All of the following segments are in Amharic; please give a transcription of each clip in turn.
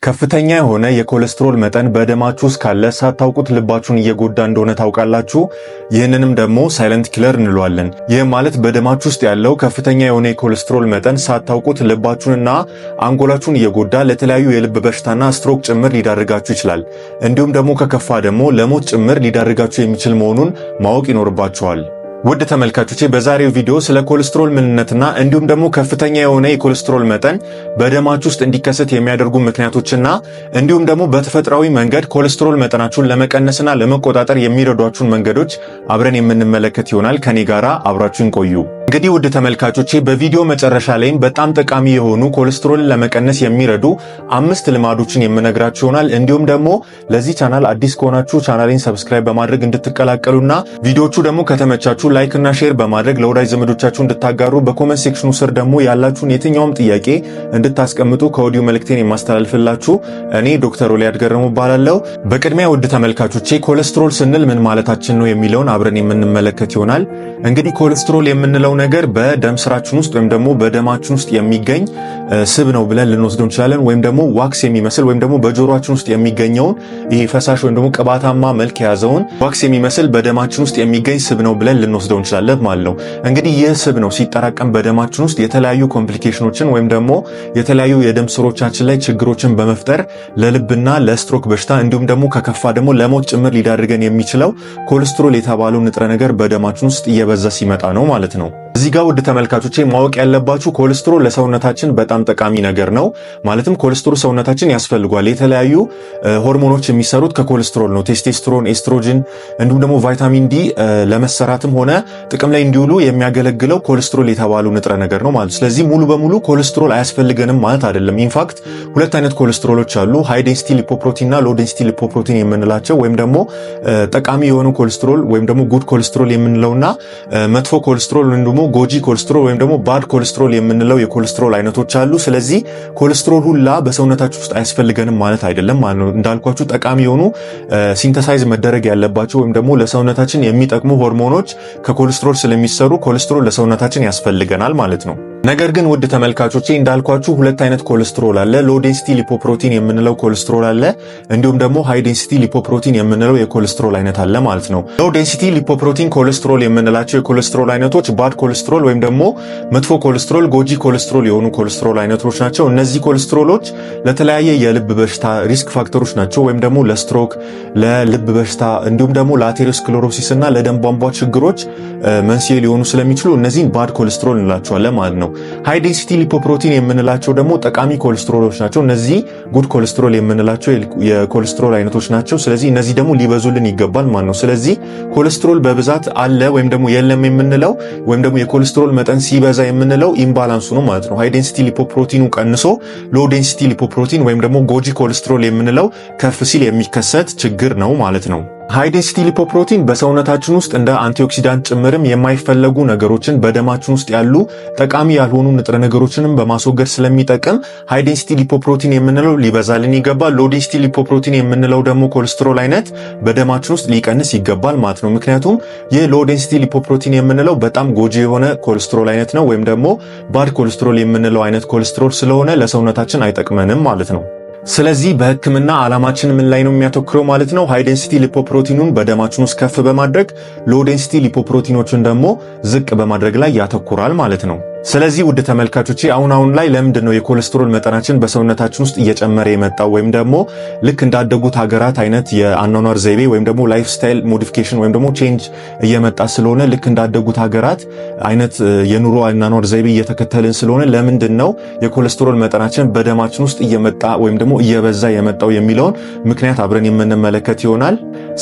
ከፍተኛ የሆነ የኮሌስትሮል መጠን በደማችሁ ውስጥ ካለ ሳታውቁት ልባችሁን እየጎዳ እንደሆነ ታውቃላችሁ። ይህንንም ደግሞ silent killer እንለዋለን። ይህም ማለት በደማችሁ ውስጥ ያለው ከፍተኛ የሆነ የኮሌስትሮል መጠን ሳታውቁት ልባችሁንና አንጎላችሁን እየጎዳ ለተለያዩ የልብ በሽታና ስትሮክ ጭምር ሊዳርጋችሁ ይችላል። እንዲሁም ደግሞ ከከፋ ደግሞ ለሞት ጭምር ሊዳርጋችሁ የሚችል መሆኑን ማወቅ ይኖርባችኋል። ውድ ተመልካቾቼ፣ በዛሬው ቪዲዮ ስለ ኮሌስትሮል ምንነትና እንዲሁም ደግሞ ከፍተኛ የሆነ የኮሌስትሮል መጠን በደማችሁ ውስጥ እንዲከሰት የሚያደርጉ ምክንያቶችና እንዲሁም ደግሞ በተፈጥሯዊ መንገድ ኮሌስትሮል መጠናችሁን ለመቀነስና ለመቆጣጠር የሚረዷችሁን መንገዶች አብረን የምንመለከት ይሆናል። ከኔ ጋራ አብራችሁን ቆዩ። እንግዲህ ውድ ተመልካቾቼ፣ በቪዲዮ መጨረሻ ላይም በጣም ጠቃሚ የሆኑ ኮሌስትሮልን ለመቀነስ የሚረዱ አምስት ልማዶችን የምነግራችሁ ይሆናል። እንዲሁም ደግሞ ለዚህ ቻናል አዲስ ከሆናችሁ ቻናሌን subscribe በማድረግ እንድትቀላቀሉና ቪዲዮቹ ደግሞ ከተመቻችሁ like እና share በማድረግ ለወዳጅ ዘመዶቻችሁ እንድታጋሩ፣ በ comment section ኑ ስር ደግሞ ያላችሁን የትኛውም ጥያቄ እንድታስቀምጡ ከወዲሁ መልእክቴን የማስተላልፍላችሁ እኔ ዶክተር ኦሊያድ ገረሙ እባላለሁ። በቅድሚያ ውድ ተመልካቾቼ፣ ኮሌስትሮል ስንል ምን ማለታችን ነው የሚለውን አብረን የምንመለከት ይሆናል። እንግዲህ ኮሌስትሮል የምንለው ነገር በደም ስራችን ውስጥ ወይም ደግሞ በደማችን ውስጥ የሚገኝ ስብ ነው ብለን ልንወስደው እንችላለን። ወይም ደግሞ wax የሚመስል ወይም ደግሞ በጆሮአችን ውስጥ የሚገኘውን ይሄ ፈሳሽ ወይም ደግሞ ቅባታማ መልክ የያዘውን wax የሚመስል በደማችን ውስጥ የሚገኝ ስብ ነው ብለን ልንወስደው እንችላለን ማለት ነው። እንግዲህ ይህ ስብ ነው ሲጠራቀም በደማችን ውስጥ የተለያዩ complication ኖችን ወይም ደግሞ የተለያዩ የደም ስሮቻችን ላይ ችግሮችን በመፍጠር ለልብና ለስትሮክ በሽታ እንዲሁም ደግሞ ከከፋ ደግሞ ለሞት ጭምር ሊዳርገን የሚችለው ኮሌስትሮል የተባለው ንጥረ ነገር በደማችን ውስጥ እየበዛ ሲመጣ ነው ማለት ነው። እዚህ ጋር ውድ ተመልካቾቼ፣ ማወቅ ያለባችሁ ኮሌስትሮል ለሰውነታችን በጣም ጠቃሚ ነገር ነው። ማለትም ኮሌስትሮል ሰውነታችን ያስፈልገዋል። የተለያዩ ሆርሞኖች የሚሰሩት ከኮሌስትሮል ነው። Testosterone፣ estrogen እንዲሁም ደግሞ vitamin D ለመሰራትም ሆነ ጥቅም ላይ እንዲውሉ የሚያገለግለው ኮሌስትሮል የተባለው ንጥረ ነገር ነው ማለት። ስለዚህ ሙሉ በሙሉ ኮሌስትሮል አያስፈልገንም ማለት አይደለም። In fact ሁለት አይነት ኮሌስትሮሎች አሉ። High density lipoprotein እና low density lipoprotein የምንላቸው ወይም ደግሞ ጠቃሚ የሆኑ ኮሌስትሮል ወይም ደግሞ good cholesterol የምንለውና መጥፎ ኮሌስትሮል ወይም ደግሞ ጎጂ ኮሌስትሮል ወይም ደግሞ bad cholesterol የምንለው የኮሌስትሮል አይነቶች አሉ። ስለዚህ ኮሌስትሮል ሁላ በሰውነታችሁ ውስጥ አያስፈልገንም ማለት አይደለም ማለት ነው። እንዳልኳችሁ ጠቃሚ የሆኑ synthesize መደረግ ያለባቸው ወይም ደግሞ ለሰውነታችን የሚጠቅሙ ሆርሞኖች ከኮሌስትሮል ስለሚሰሩ ኮሌስትሮል ለሰውነታችን ያስፈልገናል ማለት ነው። ነገር ግን ውድ ተመልካቾቼ፣ እንዳልኳችሁ ሁለት አይነት ኮሌስትሮል አለ። Low density lipoprotein የምንለው ኮሌስትሮል አለ። እንዲሁም ደግሞ high density lipoprotein የምንለው የኮሌስትሮል አይነት አለ ማለት ነው። Low density lipoprotein cholesterol የምንላቸው የኮሌስትሮል አይነቶች bad cholesterol ወይም ደግሞ መጥፎ ኮሌስትሮል፣ ጎጂ ኮሌስትሮል የሆኑ ኮሌስትሮል አይነቶች ናቸው። እነዚህ ኮሌስትሮሎች ለተለያየ የልብ በሽታ risk factor ኦች ናቸው ወይም ደግሞ ለስትሮክ፣ ለልብ በሽታ እንዲሁም ደግሞ ለ atherosclerosis እና ለደም ቧንቧ ችግሮች መንስኤ ሊሆኑ ስለሚችሉ እነዚህን bad cholesterol እንላቸዋለን ማለት ነው። High density lipoprotein የምንላቸው ደግሞ ጠቃሚ ኮሌስትሮሎች ናቸው። እነዚህ good cholesterol የምንላቸው የኮሌስትሮል አይነቶች ናቸው። ስለዚህ እነዚህ ደግሞ ሊበዙልን ይገባል ማለት ነው። ስለዚህ ኮሌስትሮል በብዛት አለ ወይም ደግሞ የለም የምንለው ወይም ደግሞ የኮሌስትሮል መጠን ሲበዛ የምንለው imbalance ኡ ነው ማለት ነው። High density lipoprotein ኑ ቀንሶ low density lipoprotein ወይም ደግሞ ጎጂ ኮሌስትሮል የምንለው ከፍ ሲል የሚከሰት ችግር ነው ማለት ነው። High density lipoprotein በሰውነታችን ውስጥ እንደ antioxidant ጭምርም የማይፈለጉ ነገሮችን፣ በደማችን ውስጥ ያሉ ጠቃሚ ያልሆኑ ንጥረ ነገሮችንም በማስወገድ ስለሚጠቅም high density lipoprotein የምንለው ሊበዛልን ይገባል። Low density lipoprotein የምንለው ደግሞ ኮሌስትሮል አይነት በደማችን ውስጥ ሊቀንስ ይገባል ማለት ነው። ምክንያቱም ይህ low density lipoprotein የምንለው በጣም ጎጂ የሆነ ኮሌስትሮል አይነት ነው፣ ወይም ደግሞ bad cholesterol የምንለው አይነት ኮሌስትሮል ስለሆነ ለሰውነታችን አይጠቅመንም ማለት ነው። ስለዚህ በሕክምና ዓላማችን ምን ላይ ነው የሚያተኩረው ማለት ነው? High density lipoprotein ኑን በደማችን ውስጥ ከፍ በማድረግ low density lipoprotein ኖችን ደግሞ ዝቅ በማድረግ ላይ ያተኩራል ማለት ነው። ስለዚህ ውድ ተመልካቾቼ፣ አሁን አሁን ላይ ለምንድን ነው የኮሌስትሮል መጠናችን በሰውነታችን ውስጥ እየጨመረ የመጣው ወይም ደግሞ ልክ እንዳደጉት ሀገራት አይነት የአኗኗር ዘይቤ ወይም ደግሞ lifestyle modification ወይም ደግሞ change እየመጣ ስለሆነ፣ ልክ እንዳደጉት ሀገራት አይነት የኑሮ አኗኗር ዘይቤ እየተከተልን ስለሆነ ለምንድን ነው የኮሌስትሮል መጠናችን በደማችን ውስጥ እየመጣ ወይም ደግሞ እየበዛ የመጣው የሚለውን ምክንያት አብረን የምንመለከት ይሆናል።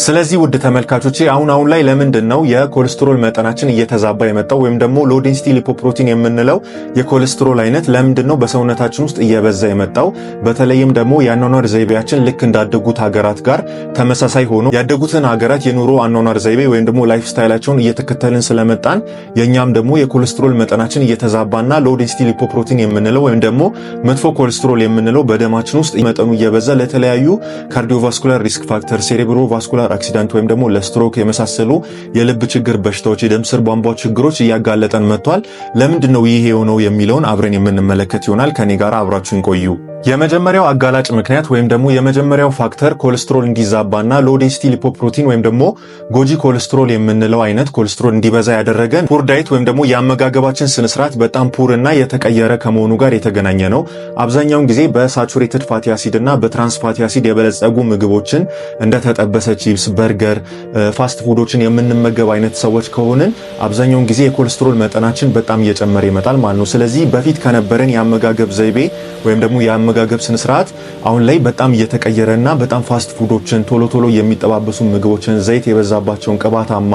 ስለዚህ ውድ ተመልካቾቼ፣ አሁን አሁን ላይ ለምንድን ነው የኮሌስትሮል መጠናችን እየተዛባ የመጣው ወይም ደግሞ low density lipoprotein የምንለው የኮሌስትሮል አይነት ለምንድን ነው በሰውነታችን ውስጥ እየበዛ የመጣው? በተለይም ደግሞ የአኗኗር ዘይቤያችን ልክ እንዳደጉት ሀገራት ጋር ተመሳሳይ ሆኖ ያደጉትን ሀገራት የኑሮ አኗኗር ዘይቤ ወይም ደግሞ lifestyle ኣቸውን እየተከተልን ስለመጣን የእኛም ደግሞ የኮሌስትሮል መጠናችን እየተዛባና low density lipoprotein የምንለው ወይም ደግሞ መጥፎ ኮሌስትሮል የምንለው በደማችን ውስጥ መጠኑ እየበዛ ለተለያዩ cardiovascular risk factor፣ cerebrovascular accident ወይም ደግሞ ለስትሮክ የመሳሰሉ የልብ ችግር በሽታዎች፣ የደም ስር ቧንቧ ችግሮች እያጋለጠን መጥቷል። ለምንድን ነው ይሄ የሆነው የሚለውን አብረን የምንመለከት ይሆናል። ከኔ ጋር አብራችሁን ቆዩ። የመጀመሪያው አጋላጭ ምክንያት ወይም ደግሞ የመጀመሪያው factor ኮሌስትሮል እንዲዛባና low density lipoprotein ወይም ደግሞ ጎጂ ኮሌስትሮል የምንለው አይነት ኮሌስትሮል እንዲበዛ ያደረገን poor diet ወይም ደግሞ የአመጋገባችን ስነስርዓት በጣም poor እና የተቀየረ ከመሆኑ ጋር የተገናኘ ነው። አብዛኛውን ጊዜ በ saturated fatty acid እና በ trans fatty acid የበለጸጉ ምግቦችን እንደተጠበሰ ቺፕስ፣ በርገር፣ fast food ኦችን የምንመገብ አይነት ሰዎች ከሆንን አብዛኛውን ጊዜ የኮሌስትሮል መጠናችን በጣም እየጨመረ ይመጣል ማለት ነው። ስለዚህ በፊት ከነበረን የአመጋገብ ዘይቤ ወይም ደግሞ የአመጋገብ ስነ ስርዓት አሁን ላይ በጣም እየተቀየረና በጣም fast food ኦችን፣ ቶሎ ቶሎ የሚጠባበሱ ምግቦችን፣ ዘይት የበዛባቸውን ቅባታማ፣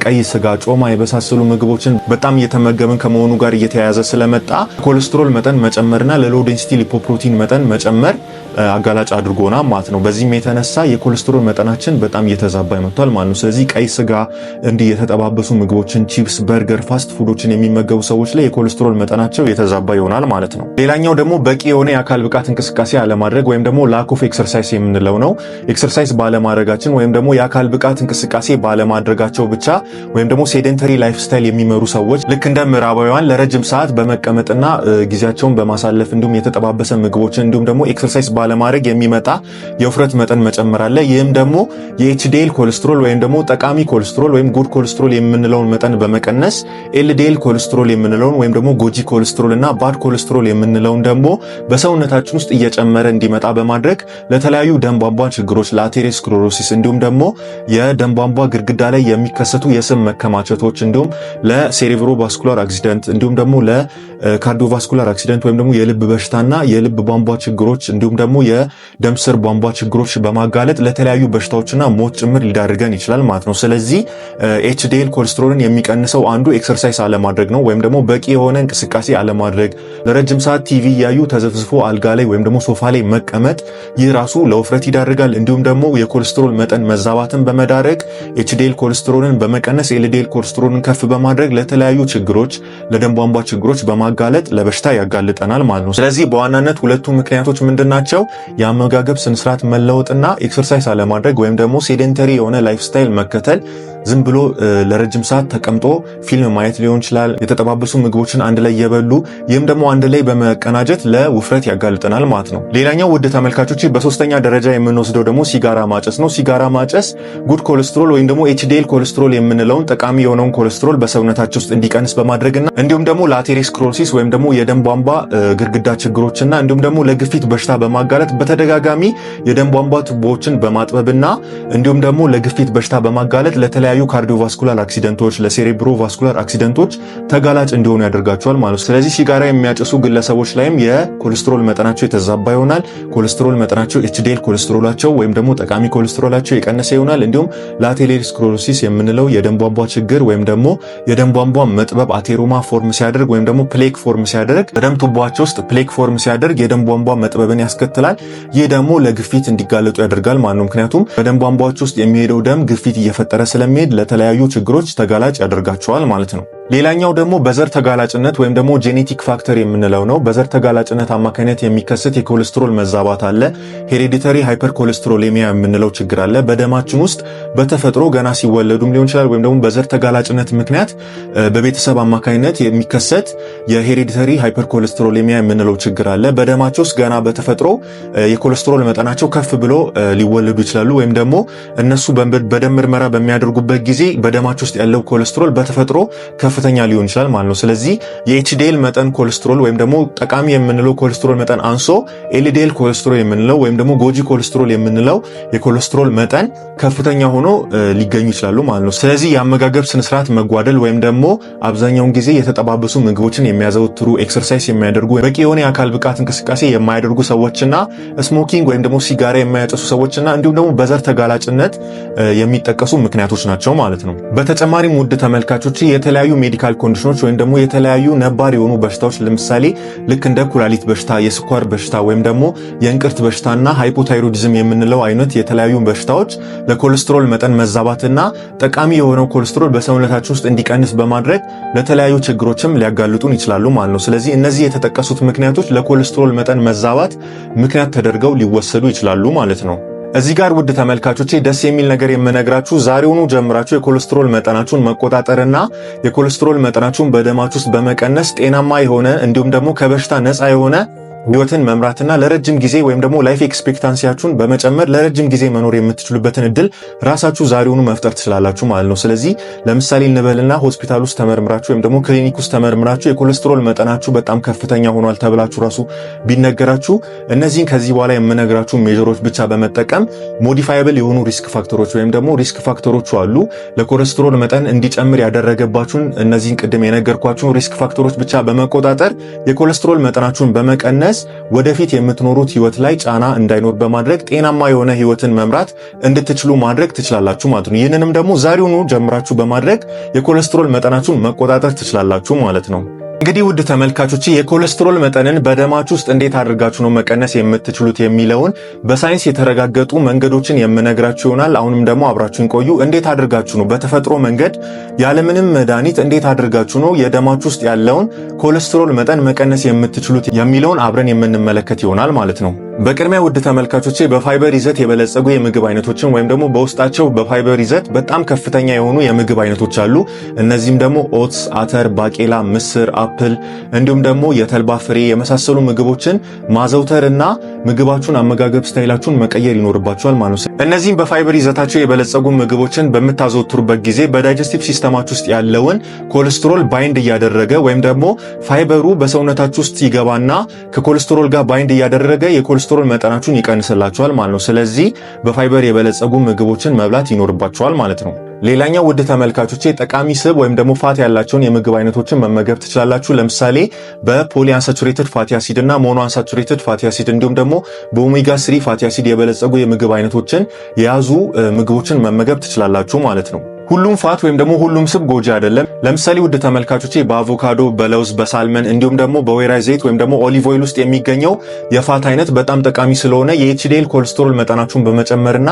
ቀይ ስጋ፣ ጮማ የመሳሰሉ ምግቦችን በጣም እየተመገብን ከመሆኑ ጋር እየተያያዘ ስለመጣ ኮሌስትሮል መጠን መጨመርና ለ low density lipoprotein መጠን መጨመር አጋላጭ አድርጎናል ማለት ነው። በዚህም የተነሳ የኮሌስትሮል መጠናችን በጣም እየተዛባ መጥቷል ማለት ነው። ስለዚህ ቀይ ስጋ፣ እንዲህ የተጠባበሱ ምግቦችን፣ ቺፕስ፣ በርገር፣ fast food ኦችን የሚመገቡ ሰዎች ላይ የኮሌስትሮል መጠናቸው የተዛባ ይሆናል ማለት ነው። ሌላኛው ደግሞ በቂ የሆነ የአካል ብቃት እንቅስቃሴ አለማድረግ ወይም ደግሞ lack of exercise የምንለው ነው። Exercise ባለማድረጋችን ወይም ደግሞ የአካል ብቃት እንቅስቃሴ ባለማድረጋቸው ብቻ ወይም ደግሞ sedentary lifestyle የሚመሩ ሰዎች ልክ እንደ ምዕራባውያን ለረጅም ሰዓት በመቀመጥና ጊዜያቸውን በማሳለፍ እንዲሁም የተጠባበሰ ምግቦችን እንዲሁም ደግሞ exercise ባለማድረግ የሚመጣ የውፍረት መጠን መጨመር አለ። ይህም ደግሞ የ HDL ኮሌስትሮል ወይም ደግሞ ጠቃሚ ኮሌስትሮል ወይም good cholesterol የምንለውን መጠን በመቀነስ LDL ኮሌስትሮል የምንለውን ወይም ደግሞ ጎጂ ኮሌስትሮል እና bad cholesterol የምንለውን ደግሞ በሰውነታችን ውስጥ እየጨመረ እንዲመጣ በማድረግ ለተለያዩ ደም ቧንቧ ችግሮች፣ ለ atherosclerosis እንዲሁም ደግሞ የደም ቧንቧ ግድግዳ ላይ የሚከሰቱ የስብ መከማቸቶች እንዲሁም ለ cerebrovascular accident እንዲሁም ደግሞ ለ cardiovascular accident ወይም ደግሞ የልብ በሽታና የልብ ቧንቧ ችግሮች እንዲሁም ደግሞ የደም ስር ቧንቧ ችግሮች በማጋለጥ ለተለያዩ በሽታዎችና ሞት ጭምር ሊዳርገን ይችላል ማለት ነው። ስለዚህ HDL ኮሌስትሮልን የሚቀንሰው አንዱ exercise አለማድረግ ነው፣ ወይም ደግሞ በቂ የሆነ እንቅስቃሴ አለማድረግ፣ ለረጅም ሰዓት ቲቪ እያዩ ተዘፍዝፎ አልጋ ላይ ወይም ደግሞ ሶፋ ላይ መቀመጥ፣ ይህ ራሱ ለውፍረት ይዳርጋል። እንዲሁም ደግሞ የኮሌስትሮል መጠን መዛባትን በመዳረግ HDL ኮሌስትሮልን በመቀነስ LDL ኮሌስትሮልን ከፍ በማድረግ ለተለያዩ ችግሮች፣ ለደም ቧንቧ ችግሮች በማጋለጥ ለበሽታ ያጋልጠናል ማለት ነው። ስለዚህ በዋናነት ሁለቱ ምክንያቶች ምንድናቸው? የአመጋገብ ስነስርዓት መለወጥና exercise አለማድረግ ወይም ደግሞ sedentary የሆነ lifestyle መከተል፣ ዝም ብሎ ለረጅም ሰዓት ተቀምጦ ፊልም ማየት ሊሆን ይችላል። የተጠባበሱ ምግቦችን አንድ ላይ እየበሉ፣ ይህም ደግሞ አንድ ላይ በመቀናጀት ለውፍረት ያጋልጠናል ማለት ነው። ሌላኛው ውድ ተመልካቾች በሶስተኛ ደረጃ የምንወስደው ደግሞ ሲጋራ ማጨስ ነው። ሲጋራ ማጨስ good cholesterol ወይም ደግሞ HDL ኮሌስትሮል የምንለውን ጠቃሚ የሆነውን ኮሌስትሮል በሰውነታችን ውስጥ እንዲቀንስ በማድረግና እንዲሁም ደግሞ ለ atherosclerosis ወይም ደግሞ የደም ቧንቧ ግድግዳ ችግሮችና እንዲሁም ደግሞ ለግፊት በሽታ በማጋለጥ በተደጋጋሚ የደም ቧንቧ ቱቦዎችን በማጥበብና እንዲሁም ደግሞ ለግፊት በሽታ በማጋለጥ ለተለያዩ cardiovascular accident ኦች፣ ለ cerebrovascular accident ኦች ተጋላጭ እንዲሆኑ ያደርጋቸዋል ማለት ነው። ስለዚህ ሲጋራ የሚያጨሱ ግለሰቦች ላይም የኮሌስትሮል መጠናቸው የተዛባ ይሆናል። ኮሌስትሮል መጠናቸው HDL ኮሌስትሮላቸው ወይም ደግሞ ጠቃሚ ኮሌስትሮላቸው የቀነሰ ይሆናል። እንዲሁም ለ atherosclerosis የምንለው የደም ቧንቧ ችግር ወይም ደግሞ የደም ቧንቧ መጥበብ atheroma form ሲያደርግ ወይም ደግሞ plaque form ሲያደርግ፣ በደም ቱቦአቸው ውስጥ plaque form ሲያደርግ የደም ቧንቧ መጥበብን ያስከትላል። ይህ ደግሞ ለግፊት እንዲጋለጡ ያደርጋል ማለት ነው። ምክንያቱም በደም ቧንቧዎች ውስጥ የሚሄደው ደም ግፊት እየፈጠረ ስለሚሄድ ለተለያዩ ችግሮች ተጋላጭ ያደርጋቸዋል ማለት ነው። ሌላኛው ደግሞ በዘር ተጋላጭነት ወይም ደግሞ genetic factor የምንለው ነው። በዘር ተጋላጭነት አማካኝነት የሚከሰት የኮሌስትሮል መዛባት አለ። Hereditary hypercholesterolemia የምንለው ችግር አለ። በደማችን ውስጥ በተፈጥሮ ገና ሲወለዱም ሊሆን ይችላል ወይም ደግሞ በዘር ተጋላጭነት ምክንያት በቤተሰብ አማካኝነት የሚከሰት የ hereditary hypercholesterolemia የምንለው ችግር አለ። በደማቸው ውስጥ ገና በተፈጥሮ የኮሌስትሮል መጠናቸው ከፍ ብሎ ሊወለዱ ይችላሉ። ወይም ደግሞ እነሱ በደም ምርመራ በሚያደርጉበት ጊዜ በደማቸው ውስጥ ያለው ኮሌስትሮል በተፈጥሮ ከፍተኛ ሊሆን ይችላል ማለት ነው። ስለዚህ የ HDL መጠን ኮሌስትሮል ወይም ደግሞ ጠቃሚ የምንለው ኮሌስትሮል መጠን አንሶ LDL ኮሌስትሮል የምንለው ወይም ደግሞ ጎጂ ኮሌስትሮል የምንለው የኮሌስትሮል መጠን ከፍተኛ ሆኖ ሊገኙ ይችላሉ ማለት ነው። ስለዚህ የአመጋገብ ስነስርዓት መጓደል ወይም ደግሞ አብዛኛውን ጊዜ የተጠባበሱ ምግቦችን የሚያዘወትሩ፣ exercise የማያደርጉ፣ በቂ የሆነ የአካል ብቃት እንቅስቃሴ የማያደርጉ ሰዎችና smoking ወይም ደግሞ ሲጋራ የሚያጨሱ ሰዎችና እንዲሁም ደግሞ በዘር ተጋላጭነት የሚጠቀሱ ምክንያቶች ናቸው ማለት ነው። በተጨማሪም ውድ ተመልካቾች የተለያዩ medical condition ኦች ወይም ደግሞ የተለያዩ ነባር የሆኑ በሽታዎች፣ ለምሳሌ ልክ እንደ ኩላሊት በሽታ፣ የስኳር በሽታ ወይም ደግሞ የእንቅርት በሽታና hypothyroidism የምንለው አይነት የተለያዩ በሽታዎች ለኮሌስትሮል መጠን መዛባትና ጠቃሚ የሆነው ኮሌስትሮል በሰውነታችን ውስጥ እንዲቀንስ በማድረግ ለተለያዩ ችግሮችም ሊያጋልጡን ይችላሉ ማለት ነው። ስለዚህ እነዚህ የተጠቀሱት ምክንያቶች ለኮሌስትሮል መጠን መዛባት ምክንያት ተደርገው ሊወሰዱ ይችላሉ ማለት ነው። እዚህ ጋር ውድ ተመልካቾቼ ደስ የሚል ነገር የምነግራችሁ ዛሬውኑ ጀምራችሁ የኮሌስትሮል መጠናችሁን መቆጣጠርና የኮሌስትሮል መጠናችሁን በደማችሁ ውስጥ በመቀነስ ጤናማ የሆነ እንዲሁም ደግሞ ከበሽታ ነፃ የሆነ ህይወትን መምራትና ለረጅም ጊዜ ወይም ደግሞ life expectancy ያችሁን በመጨመር ለረጅም ጊዜ መኖር የምትችሉበትን እድል ራሳችሁ ዛሬውኑ መፍጠር ትችላላችሁ ማለት ነው። ስለዚህ ለምሳሌ እንበልና ሆስፒታል ውስጥ ተመርምራችሁ ወይም ደግሞ ክሊኒክ ውስጥ ተመርምራችሁ የኮሌስትሮል መጠናችሁ በጣም ከፍተኛ ሆኗል ተብላችሁ ራሱ ቢነገራችሁ እነዚህን ከዚህ በኋላ የምነግራችሁ measure ኦች ብቻ በመጠቀም modifiable የሆኑ risk factor ኦች ወይም ደግሞ risk factor ኦቹ አሉ ለኮሌስትሮል መጠን እንዲጨምር ያደረገባችሁን እነዚህን ቅድም የነገርኳችሁን risk factor ኦች ብቻ በመቆጣጠር የኮሌስትሮል መጠናችሁን በመቀነስ ወደፊት የምትኖሩት ህይወት ላይ ጫና እንዳይኖር በማድረግ ጤናማ የሆነ ህይወትን መምራት እንድትችሉ ማድረግ ትችላላችሁ ማለት ነው። ይህንንም ደግሞ ዛሬውኑ ጀምራችሁ በማድረግ የኮሌስትሮል መጠናችሁን መቆጣጠር ትችላላችሁ ማለት ነው። እንግዲህ ውድ ተመልካቾች የኮሌስትሮል መጠንን በደማችሁ ውስጥ እንዴት አድርጋችሁ ነው መቀነስ የምትችሉት የሚለውን በሳይንስ የተረጋገጡ መንገዶችን የምነግራችሁ ይሆናል። አሁንም ደግሞ አብራችሁን ቆዩ። እንዴት አድርጋችሁ ነው በተፈጥሮ መንገድ ያለምንም መድኃኒት እንዴት አድርጋችሁ ነው የደማችሁ ውስጥ ያለውን ኮሌስትሮል መጠን መቀነስ የምትችሉት የሚለውን አብረን የምንመለከት ይሆናል ማለት ነው። በቅድሚያ ውድ ተመልካቾቼ በፋይበር ይዘት የበለጸጉ የምግብ አይነቶችን ወይም ደግሞ በውስጣቸው በፋይበር ይዘት በጣም ከፍተኛ የሆኑ የምግብ አይነቶች አሉ። እነዚህም ደግሞ oats፣ አተር፣ ባቄላ፣ ምስር፣ apple እንዲሁም ደግሞ የተልባ ፍሬ የመሳሰሉ ምግቦችን ማዘውተርና ምግባችሁን አመጋገብ style ኣችሁን መቀየር ይኖርባችኋል ማለት ነው። እነዚህም በፋይበር ይዘታቸው የበለጸጉ ምግቦችን በምታዘወትሩበት ጊዜ በ digestive system ኣችሁ ውስጥ ያለውን ኮሌስትሮል bind እያደረገ ወይም ደግሞ ፋይበሩ በሰውነታችሁ ውስጥ ይገባና ከኮሌስትሮል ጋር bind እያደረገ የኮሌስትሮል መጠናችሁን ይቀንስላችኋል ማለት ነው። ስለዚህ በፋይበር የበለጸጉ ምግቦችን መብላት ይኖርባችኋል ማለት ነው። ሌላኛው ውድ ተመልካቾቼ ጠቃሚ ስብ ወይም ደግሞ fat ያላቸውን የምግብ አይነቶችን መመገብ ትችላላችሁ። ለምሳሌ በ polyunsaturated fatty acid እና monounsaturated fatty acid እንዲሁም ደግሞ በ omega 3 fatty acid የበለጸጉ የምግብ አይነቶችን የያዙ ምግቦችን መመገብ ትችላላችሁ ማለት ነው። ሁሉም fat ወይም ደግሞ ሁሉም ስብ ጎጂ አይደለም። ለምሳሌ ውድ ተመልካቾቼ በአቮካዶ፣ በለውዝ፣ በ salmon እንዲሁም ደግሞ በወይራ ዘይት ወይም ደግሞ olive oil ውስጥ የሚገኘው የ fat አይነት በጣም ጠቃሚ ስለሆነ የ HDL ኮሌስትሮል መጠናችሁን በመጨመርና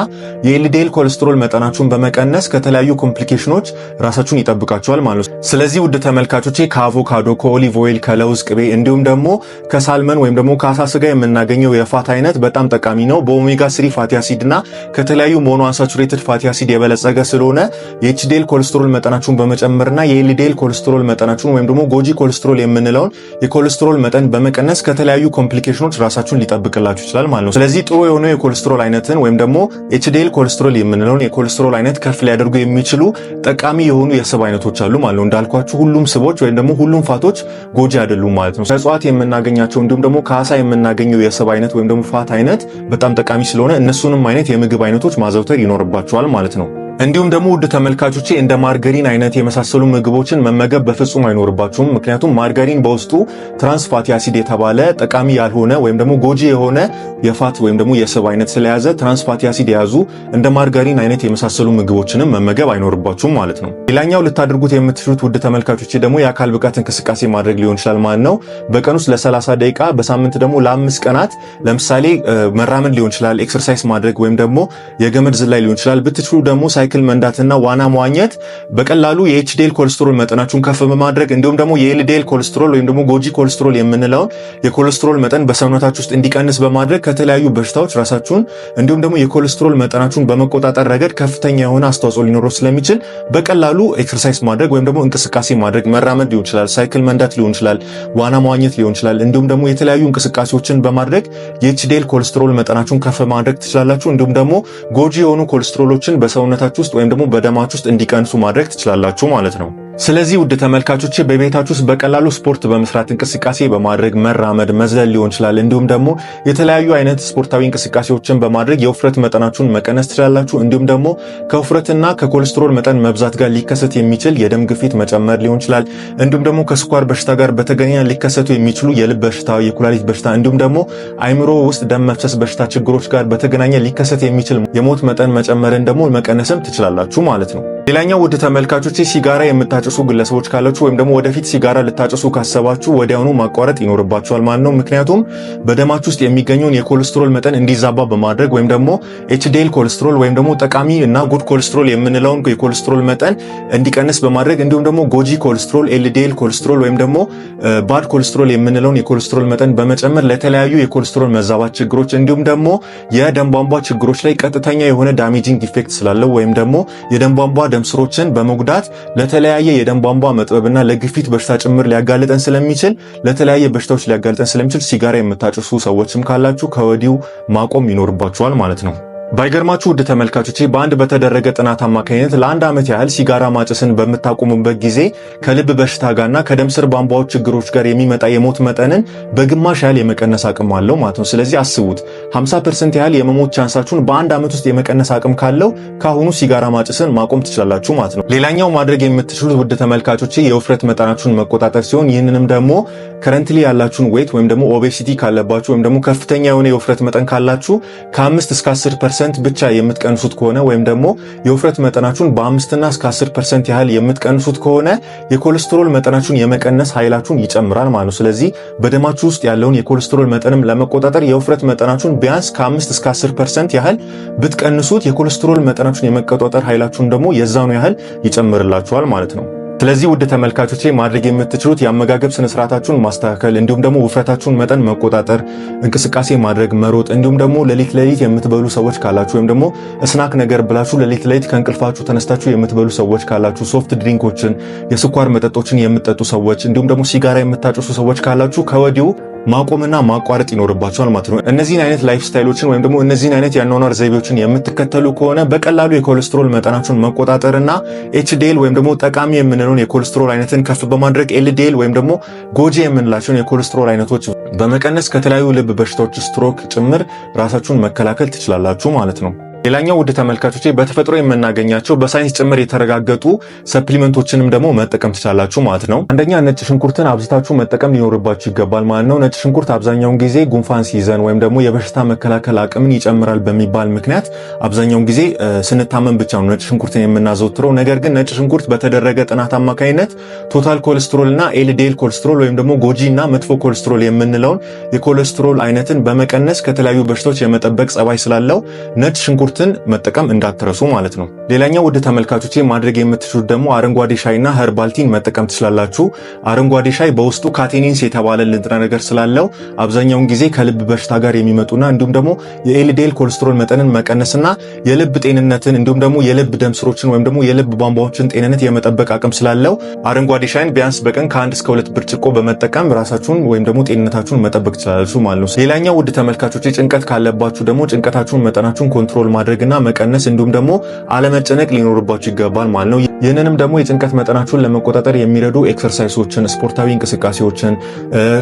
የ LDL ኮሌስትሮል መጠናችሁን በመቀነስ ከተለያዩ complication ኦች ራሳችሁን ይጠብቃችኋል ማለት ነው። ስለዚህ ውድ ተመልካቾቼ ከአቮካዶ፣ ከ olive oil፣ ከለውዝ ቅቤ እንዲሁም ደግሞ ከ salmon ወይም ደግሞ ከአሳ ስጋ የምናገኘው የ fat አይነት በጣም ጠቃሚ ነው። በ omega 3 fatty acid እና ከተለያዩ monounsaturated fatty acid የበለጸገ ስለሆነ የ HDL ኮሌስትሮል መጠናችሁን በመጨመርና የ LDL ኮሌስትሮል መጠናችሁን ወይም ደግሞ ጎጂ ኮሌስትሮል የምንለውን የኮሌስትሮል መጠን በመቀነስ ከተለያዩ complication ኦች ራሳችሁን ሊጠብቅላችሁ ይችላል ማለት ነው። ስለዚህ ጥሩ የሆነ የኮሌስትሮል አይነትን ወይም ደግሞ HDL ኮሌስትሮል የምንለውን የኮሌስትሮል አይነት ከፍ ሊያደርጉ የሚችሉ ጠቃሚ የሆኑ የስብ አይነቶች አሉ ማለት ነው። እንዳልኳችሁ ሁሉም ስቦች ወይም ደግሞ ሁሉም fat ኦች ጎጂ አይደሉም ማለት ነው። ከእጽዋት የምናገኛቸው እንዲሁም ደግሞ ከአሳ የምናገኘው የስብ አይነት ወይም ደግሞ fat አይነት በጣም ጠቃሚ ስለሆነ እነሱንም አይነት የምግብ አይነቶች ማዘውተር ይኖርባችኋል ማለት ነው። እንዲሁም ደግሞ ውድ ተመልካቾቼ እንደ ማርገሪን አይነት የመሳሰሉ ምግቦችን መመገብ በፍጹም አይኖርባችሁም። ምክንያቱም ማርገሪን በውስጡ trans fatty acid የተባለ ጠቃሚ ያልሆነ ወይም ደግሞ ጎጂ የሆነ የ fat ወይም ደግሞ የስብ አይነት ስለያዘ trans fatty acid የያዙ እንደ ማርጋሪን አይነት የመሳሰሉ ምግቦችንም መመገብ አይኖርባችሁም ማለት ነው። ሌላኛው ልታደርጉት የምትችሉት ውድ ተመልካቾቼ ደግሞ የአካል ብቃት እንቅስቃሴ ማድረግ ሊሆን ይችላል ማለት ነው። በቀን ውስጥ ለ30 ደቂቃ በሳምንት ደግሞ ለ5 ቀናት ለምሳሌ መራመድ ሊሆን ይችላል፣ exercise ማድረግ ወይም ደግሞ የገመድ ዝላይ ሊሆን ይችላል። ብትችሉ ደግሞ ሳይክል መንዳትና ዋና መዋኘት በቀላሉ የ HDL ኮሌስትሮል መጠናችሁን ከፍ በማድረግ እንዲሁም ደግሞ የ LDL ኮሌስትሮል ወይም ደግሞ ጎጂ ኮሌስትሮል የምንለውን የኮሌስትሮል መጠን በሰውነታችሁ ውስጥ እንዲቀንስ በማድረግ ከተለያዩ በሽታዎች ራሳችሁን እንዲሁም ደግሞ የኮሌስትሮል መጠናችሁን በመቆጣጠር ረገድ ከፍተኛ የሆነ አስተዋጽኦ ሊኖረው ስለሚችል በቀላሉ exercise ማድረግ ወይም ደግሞ እንቅስቃሴ ማድረግ፣ መራመድ ሊሆን ይችላል፣ ሳይክል መንዳት ሊሆን ይችላል፣ ዋና መዋኘት ሊሆን ይችላል። እንዲሁም ደግሞ የተለያዩ እንቅስቃሴዎችን በማድረግ የ HDL ኮሌስትሮል መጠናችሁን ከፍ ማድረግ ትችላላችሁ። እንዲሁም ደግሞ ጎጂ የሆኑ ኮሌስትሮሎችን በሰውነታችሁ ውስጥ ወይም ደግሞ በደማችሁ ውስጥ እንዲቀንሱ ማድረግ ትችላላችሁ ማለት ነው። ስለዚህ ውድ ተመልካቾቼ በቤታችሁ ውስጥ በቀላሉ ስፖርት በመስራት እንቅስቃሴ በማድረግ መራመድ፣ መዝለል ሊሆን ይችላል። እንዲሁም ደግሞ የተለያዩ አይነት ስፖርታዊ እንቅስቃሴዎችን በማድረግ የውፍረት መጠናችሁን መቀነስ ትችላላችሁ። እንዲሁም ደግሞ ከውፍረትና ከኮሌስትሮል መጠን መብዛት ጋር ሊከሰት የሚችል የደም ግፊት መጨመር ሊሆን ይችላል። እንዲሁም ደግሞ ከስኳር በሽታ ጋር በተገናኘ ሊከሰቱ የሚችሉ የልብ በሽታ፣ የኩላሊት በሽታ እንዲሁም ደግሞ አይምሮ ውስጥ ደም መፍሰስ በሽታ ችግሮች ጋር በተገናኘ ሊከሰት የሚችል የሞት መጠን መጨመርን ደግሞ መቀነስም ትችላላችሁ ማለት ነው። ሌላኛው ውድ ተመልካቾቼ ሲጋራ የምታጨሱ ግለሰቦች ካላችሁ ወይም ደግሞ ወደፊት ሲጋራ ልታጨሱ ካሰባችሁ ወዲያውኑ ማቋረጥ ይኖርባችኋል ማለት ነው። ምክንያቱም በደማችሁ ውስጥ የሚገኘውን የኮሌስትሮል መጠን እንዲዛባ በማድረግ ወይም ደግሞ HDL ኮሌስትሮል ወይም ደግሞ ጠቃሚ እና good ኮሌስትሮል የምንለውን የኮሌስትሮል መጠን እንዲቀንስ በማድረግ እንዲሁም ደግሞ ጎጂ ኮሌስትሮል LDL ኮሌስትሮል ወይም ደግሞ bad ኮሌስትሮል የምንለውን የኮሌስትሮል መጠን በመጨመር ለተለያዩ የኮሌስትሮል መዛባት ችግሮች እንዲሁም ደግሞ የደም ቧንቧ ችግሮች ላይ ቀጥተኛ የሆነ damaging effect ስላለው ወይም ደግሞ የደም ቧንቧ የደም ስሮችን በመጉዳት ለተለያየ የደም ቧንቧ መጥበብና ለግፊት በሽታ ጭምር ሊያጋልጠን ስለሚችል፣ ለተለያየ በሽታዎች ሊያጋልጠን ስለሚችል ሲጋራ የምታጭሱ ሰዎችም ካላችሁ ከወዲሁ ማቆም ይኖርባችኋል ማለት ነው። ባይገርማችሁ ውድ ተመልካቾቼ፣ በአንድ በተደረገ ጥናት አማካኝነት ለ1 ዓመት ያህል ሲጋራ ማጨስን በምታቆሙበት ጊዜ ከልብ በሽታ ጋርና ከደም ስር ቧንቧዎች ችግሮች ጋር የሚመጣ የሞት መጠንን በግማሽ ያህል የመቀነስ አቅም አለው ማለት ነው። ስለዚህ አስቡት፣ 50% ያህል የመሞት chance ኣችሁን በ1 ዓመት ውስጥ የመቀነስ አቅም ካለው ከአሁኑ ሲጋራ ማጨስን ማቆም ትችላላችሁ ማለት ነው። ሌላኛው ማድረግ የምትችሉት ውድ ተመልካቾቼ የውፍረት መጠናችሁን መቆጣጠር ሲሆን ይህንንም ደግሞ currently ያላችሁን weight ወይም ደግሞ obesity ካለባችሁ ወይም ደግሞ ከፍተኛ የሆነ የውፍረት መጠን ካላችሁ ከ5 እስከ 10% ብቻ የምትቀንሱት ከሆነ ወይም ደግሞ የውፍረት መጠናችሁን በ5 እና እስከ 10% ያህል የምትቀንሱት ከሆነ የኮሌስትሮል መጠናችሁን የመቀነስ ኃይላችሁን ይጨምራል ማለት ነው። ስለዚህ በደማችሁ ውስጥ ያለውን የኮሌስትሮል መጠንም ለመቆጣጠር የውፍረት መጠናችሁን ቢያንስ ከ5 እስከ 10% ያህል ብትቀንሱት የኮሌስትሮል መጠናችሁን የመቆጣጠር ኃይላችሁን ደግሞ የዛኑ ያህል ይጨምርላችኋል ማለት ነው። ስለዚህ ውድ ተመልካቾቼ፣ ማድረግ የምትችሉት የአመጋገብ ስነ ስርዓታችሁን ማስተካከል፣ እንዲሁም ደግሞ ውፍረታችሁን መጠን መቆጣጠር፣ እንቅስቃሴ ማድረግ፣ መሮጥ፣ እንዲሁም ደግሞ ሌሊት ሌሊት የምትበሉ ሰዎች ካላችሁ ወይም ደግሞ snack ነገር ብላችሁ ሌሊት ሌሊት ከእንቅልፋችሁ ተነስታችሁ የምትበሉ ሰዎች ካላችሁ፣ soft drink ኦችን፣ የስኳር መጠጦችን የምትጠጡ ሰዎች፣ እንዲሁም ደግሞ ሲጋራ የምታጨሱ ሰዎች ካላችሁ ከወዲሁ ማቆምና ማቋረጥ ይኖርባችኋል ማለት ነው። እነዚህን አይነት lifestyle ኦችን ወይም ደግሞ እነዚህን አይነት የአኗኗር ዘይቤዎችን የምትከተሉ ከሆነ በቀላሉ የኮሌስትሮል መጠናችሁን መቆጣጠርና HDL ወይም ደግሞ ጠቃሚ የምንለውን የኮሌስትሮል አይነትን ከፍ በማድረግ LDL ወይም ደግሞ ጎጂ የምንላቸውን የኮሌስትሮል አይነቶች በመቀነስ ከተለያዩ ልብ በሽታዎች፣ ስትሮክ ጭምር ራሳችሁን መከላከል ትችላላችሁ ማለት ነው። ሌላኛው ውድ ተመልካቾቼ፣ በተፈጥሮ የምናገኛቸው በሳይንስ ጭምር የተረጋገጡ supplement ኦችንም ደግሞ መጠቀም ትችላላችሁ ማለት ነው። አንደኛ ነጭ ሽንኩርትን አብዝታችሁ መጠቀም ሊኖርባችሁ ይገባል ማለት ነው። ነጭ ሽንኩርት አብዛኛውን ጊዜ ጉንፋን ሲይዘን ወይም ደግሞ የበሽታ መከላከል አቅምን ይጨምራል በሚባል ምክንያት አብዛኛውን ጊዜ ስንታመም ብቻ ነው ነጭ ሽንኩርትን የምናዘወትረው። ነገር ግን ነጭ ሽንኩርት በተደረገ ጥናት አማካኝነት total cholesterol እና LDL cholesterol ወይም ደግሞ ጎጂ እና መጥፎ ኮሌስትሮል የምንለውን የኮሌስትሮል አይነትን በመቀነስ ከተለያዩ በሽታዎች የመጠበቅ ጸባይ ስላለው ነጭ ሽንኩርትን መጠቀም እንዳትረሱ ማለት ነው። ሌላኛው ውድ ተመልካቾቼ ማድረግ የምትችሉት ደግሞ አረንጓዴ ሻይና herbal tea ን መጠቀም ትችላላችሁ። አረንጓዴ ሻይ በውስጡ catechins የተባለ ንጥረ ነገር ስላለው አብዛኛውን ጊዜ ከልብ በሽታ ጋር የሚመጡና እንዲሁም ደግሞ የ LDL ኮሌስትሮል መጠንን መቀነስና የልብ ጤንነትን እንዲሁም ደግሞ የልብ ደም ስሮችን ወይም ደግሞ የልብ ቧንቧዎችን ጤንነት የመጠበቅ አቅም ስላለው አረንጓዴ ሻይን ቢያንስ በቀን ከ1 እስከ 2 ብርጭቆ በመጠቀም ራሳችሁን ወይም ደግሞ ጤንነታችሁን መጠበቅ ትችላላችሁ ማለት ነው። ሌላኛው ውድ ተመልካቾቼ፣ ጭንቀት ካለባችሁ ደግሞ ጭንቀታችሁን መጠናችሁን control ማድረግና መቀነስ እንዲሁም ደግሞ አለመጨነቅ ሊኖርባችሁ ይገባል ማለት ነው። ይህንንም ደግሞ የጭንቀት መጠናችሁን ለመቆጣጠር የሚረዱ exercise ኦችን፣ ስፖርታዊ እንቅስቃሴዎችን፣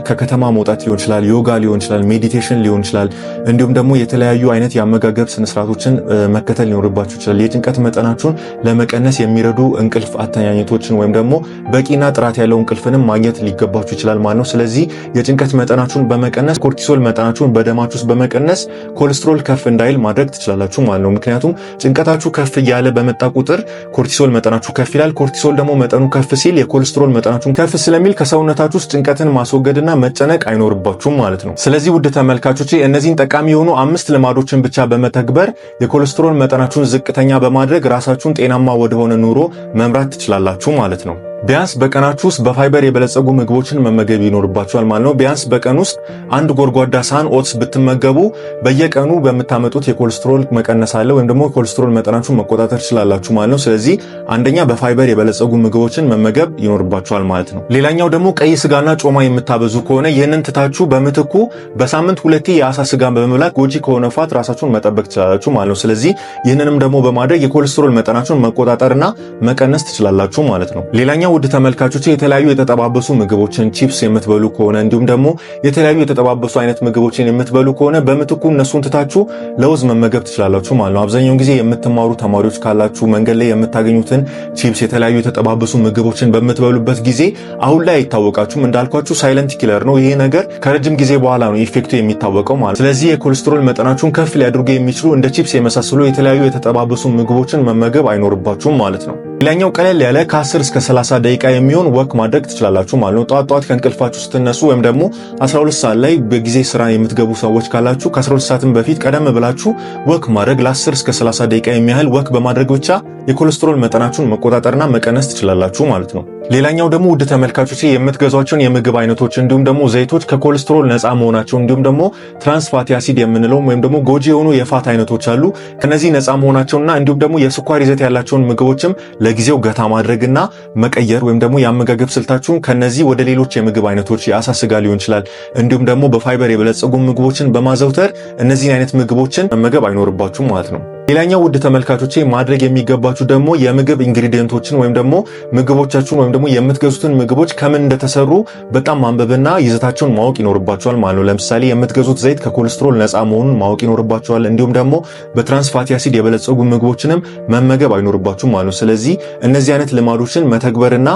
ከከተማ መውጣት ሊሆን ይችላል፣ ዮጋ ሊሆን ይችላል፣ meditation ሊሆን ይችላል፣ እንዲሁም ደግሞ የተለያዩ አይነት የአመጋገብ ስነስርዓቶችን መከተል ሊኖርባችሁ ይችላል። የጭንቀት መጠናችሁን ለመቀነስ የሚረዱ እንቅልፍ አተኛኘቶችን ወይም ደግሞ በቂና ጥራት ያለው እንቅልፍንም ማግኘት ሊገባችሁ ይችላል ማለት ነው። ስለዚህ የጭንቀት መጠናችሁን በመቀነስ cortisol መጠናችሁን በደማችሁ ውስጥ በመቀነስ ኮሌስትሮል ከፍ እንዳይል ማድረግ ትችላላችሁ ማለት ነው። ምክንያቱም ጭንቀታችሁ ከፍ እያለ በመጣ ቁጥር cortisol መጠናችሁ ከፍ ይላል። Cortisol ደግሞ መጠኑ ከፍ ሲል የኮሌስትሮል መጠናችሁን ከፍ ስለሚል ከሰውነታችሁ ውስጥ ጭንቀትን ማስወገድና መጨነቅ አይኖርባችሁም ማለት ነው። ስለዚህ ውድ ተመልካቾቼ፣ እነዚህን ጠቃሚ የሆኑ አምስት ልማዶችን ብቻ በመተግበር የኮሌስትሮል መጠናችሁን ዝቅተኛ በማድረግ ራሳችሁን ጤናማ ወደሆነ ኑሮ መምራት ትችላላችሁ ማለት ነው። ቢያንስ በቀናችሁ ውስጥ በፋይበር የበለጸጉ ምግቦችን መመገብ ይኖርባችኋል ማለት ነው። ቢያንስ በቀን ውስጥ አንድ ጎድጓዳ ሳህን oats ብትመገቡ በየቀኑ በምታመጡት የኮሌስትሮል መቀነስ አለ ወይም ደግሞ ኮሌስትሮል መጠናችሁን መቆጣጠር ትችላላችሁ ማለት ነው። ስለዚህ አንደኛ በፋይበር የበለጸጉ ምግቦችን መመገብ ይኖርባችኋል ማለት ነው። ሌላኛው ደግሞ ቀይ ስጋና ጮማ የምታበዙ ከሆነ ይህንን ትታችሁ በምትኩ በሳምንት ሁለቴ የአሳ ስጋን በመብላት ጎጂ ከሆነ fat ራሳችሁን መጠበቅ ትችላላችሁ ማለት ነው። ስለዚህ ይህንንም ደግሞ በማድረግ የኮሌስትሮል መጠናችሁን መቆጣጠርና መቀነስ ትችላላችሁ ማለት ነው። ሌላኛው ውድ ተመልካቾች፣ የተለያዩ የተጠባበሱ ምግቦችን፣ ቺፕስ የምትበሉ ከሆነ እንዲሁም ደግሞ የተለያዩ የተጠባበሱ አይነት ምግቦችን የምትበሉ ከሆነ በምትኩ እነሱን ትታችሁ ለውዝ መመገብ ትችላላችሁ ማለት ነው። አብዛኛውን ጊዜ የምትማሩ ተማሪዎች ካላችሁ መንገድ ላይ የምታገኙትን ቺፕስ፣ የተለያዩ የተጠባበሱ ምግቦችን በምትበሉበት ጊዜ አሁን ላይ አይታወቃችሁም። እንዳልኳችሁ silent killer ነው ይሄ ነገር፣ ከረጅም ጊዜ በኋላ ነው effect ኡ የሚታወቀው ማለት። ስለዚህ የኮሌስትሮል መጠናችሁን ከፍ ሊያደርጉ የሚችሉ እንደ ቺፕስ የመሳሰሉ የተለያዩ የተጠባበሱ ምግቦችን መመገብ አይኖርባችሁም ማለት ነው። ሌላኛው ቀለል ያለ ከ10 እስከ 30 ደቂቃ የሚሆን walk ማድረግ ትችላላችሁ ማለት ነው። ጠዋት ጠዋት ከእንቅልፋችሁ ስትነሱ ወይም ደግሞ 12 ሰዓት ላይ በጊዜ ስራ የምትገቡ ሰዎች ካላችሁ ከ12 ሰዓትም በፊት ቀደም ብላችሁ walk ማድረግ፣ ለ10 እስከ 30 ደቂቃ የሚያህል walk በማድረግ ብቻ የኮሌስትሮል መጠናችሁን መቆጣጠርና መቀነስ ትችላላችሁ ማለት ነው። ሌላኛው ደግሞ ውድ ተመልካቾቼ የምትገዟቸውን የምግብ አይነቶች እንዲሁም ደግሞ ዘይቶች ከኮሌስትሮል ነፃ መሆናቸው እንዲሁም ደግሞ trans fatty acid የምንለው ወይም ደግሞ ጎጂ የሆኑ የ fat አይነቶች አሉ፣ ከነዚህ ነፃ መሆናቸውና እንዲሁም ደግሞ የስኳር ይዘት ያላቸውን ምግቦችም ለጊዜው ገታ ማድረግና መቀየር ወይም ደግሞ የአመጋገብ ስልታችሁን ከነዚህ ወደ ሌሎች የምግብ አይነቶች የአሳ ስጋ ሊሆን ይችላል፣ እንዲሁም ደግሞ በፋይበር የበለጸጉ ምግቦችን በማዘውተር እነዚህን አይነት ምግቦችን መመገብ አይኖርባችሁም ማለት ነው። ሌላኛው ውድ ተመልካቾቼ ማድረግ የሚገባችሁ ደግሞ የምግብ ingredient ኦችን ወይም ደግሞ ምግቦቻችሁን ወይም ደግሞ የምትገዙትን ምግቦች ከምን እንደተሰሩ በጣም ማንበብና ይዘታቸውን ማወቅ ይኖርባችኋል ማለት ነው። ለምሳሌ የምትገዙት ዘይት ከኮሌስትሮል ነፃ መሆኑን ማወቅ ይኖርባችኋል። እንዲሁም ደግሞ በ trans fatty acid የበለጸጉ ምግቦችንም መመገብ አይኖርባችሁም ማለት ነው። ስለዚህ እነዚህ አይነት ልማዶችን መተግበርና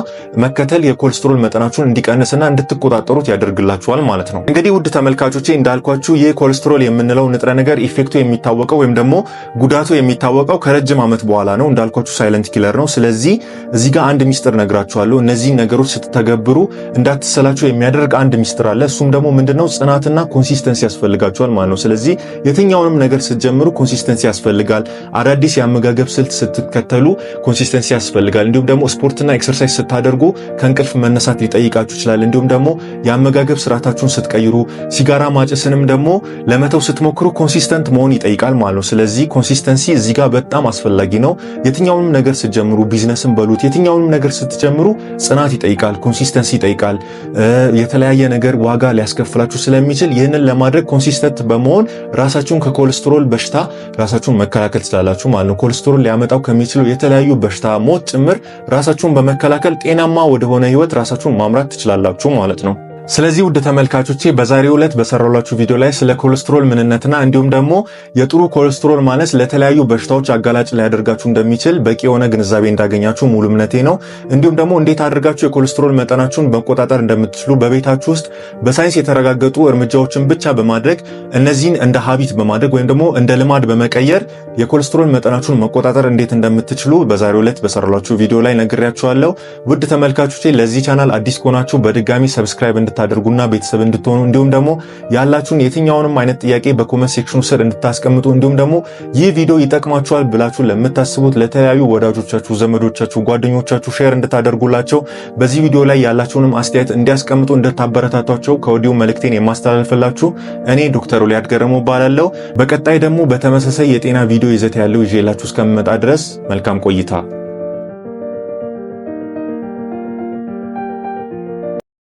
መከተል የኮሌስትሮል መጠናችሁን እንዲቀንስና እንድትቆጣጠሩት ያደርግላችኋል ማለት ነው። እንግዲህ ውድ ተመልካቾቼ እንዳልኳችሁ ይህ ኮሌስትሮል የምንለው ንጥረ ነገር effect ኡ የሚታወቀው ወይም ደግሞ ጉዳቱ የሚታወቀው ከረጅም ዓመት በኋላ ነው። እንዳልኳችሁ silent killer ነው። ስለዚህ እዚህ ጋር አንድ ሚስጥር ነግራችኋለሁ። እነዚህን ነገሮች ስትተገብሩ እንዳትሰላችሁ የሚያደርግ አንድ ሚስጥር አለ። እሱም ደግሞ ምንድነው? ጽናትና consistency ያስፈልጋችኋል ማለት ነው። ስለዚህ የትኛውንም ነገር ስትጀምሩ consistency ያስፈልጋል። አዳዲስ የአመጋገብ ስልት ስትከተሉ consistency ያስፈልጋል። እንዲሁም ደግሞ ስፖርትና exercise ስታደርጉ ከእንቅልፍ መነሳት ሊጠይቃችሁ ይችላል። እንዲሁም ደግሞ የአመጋገብ ስርዓታችሁን ስትቀይሩ፣ ሲጋራ ማጨስንም ደግሞ ለመተው ስትሞክሩ consistent መሆን ይጠይቃል ማለት ነው። ስለዚህ consistency እዚህ ጋር በጣም አስፈላጊ ነው። የትኛውንም ነገር ስትጀምሩ ቢዝነስን በሉት የትኛውንም ነገር ስትጀምሩ ጽናት ይጠይቃል፣ consistency ይጠይቃል። የተለያየ ነገር ዋጋ ሊያስከፍላችሁ ስለሚችል ይህንን ለማድረግ consistent በመሆን ራሳችሁን ከኮሌስትሮል በሽታ ራሳችሁን መከላከል ትችላላችሁ ማለት ነው። ኮሌስትሮል ሊያመጣው ከሚችለው የተለያዩ በሽታ ሞት ጭምር ራሳችሁን በመከላከል ጤናማ ወደሆነ ህይወት ራሳችሁን ማምራት ትችላላችሁ ማለት ነው። ስለዚህ ውድ ተመልካቾቼ በዛሬው ዕለት በሰራሁላችሁ ቪዲዮ ላይ ስለ ኮሌስትሮል ምንነትና እንዲሁም ደግሞ የጥሩ ኮሌስትሮል ማነስ ለተለያዩ በሽታዎች አጋላጭ ሊያደርጋችሁ እንደሚችል በቂ የሆነ ግንዛቤ እንዳገኛችሁ ሙሉ እምነቴ ነው። እንዲሁም ደግሞ እንዴት አድርጋችሁ የኮሌስትሮል መጠናችሁን መቆጣጠር እንደምትችሉ በቤታችሁ ውስጥ በሳይንስ የተረጋገጡ እርምጃዎችን ብቻ በማድረግ እነዚህን እንደ habit በማድረግ ወይም ደግሞ እንደ ልማድ በመቀየር የኮሌስትሮል መጠናችሁን መቆጣጠር እንዴት እንደምትችሉ በዛሬው ዕለት በሰራሁላችሁ ቪዲዮ ላይ ነግሬያችኋለሁ። ውድ ተመልካቾቼ ለዚህ ቻናል አዲስ ከሆናችሁ በድጋሚ subscribe እንድታደርጉና ቤተሰብ እንድትሆኑ እንዲሁም ደግሞ ያላችሁን የትኛውንም አይነት ጥያቄ በ comment section ኡ ስር እንድታስቀምጡ እንዲሁም ደግሞ ይህ ቪዲዮ ይጠቅማችኋል ብላችሁ ለምታስቡት ለተለያዩ ወዳጆቻችሁ፣ ዘመዶቻችሁ፣ ጓደኞቻችሁ share እንድታደርጉላቸው በዚህ ቪዲዮ ላይ ያላችሁንም አስተያየት እንዲያስቀምጡ እንድታበረታቷቸው ከወዲሁ መልእክቴን የማስተላልፍላችሁ እኔ ዶክተር ኦልያድ ገረመው እባላለሁ። በቀጣይ ደግሞ በተመሳሳይ የጤና ቪዲዮ ይዘት ያለው ይዤላችሁ እስከምመጣ ድረስ መልካም ቆይታ።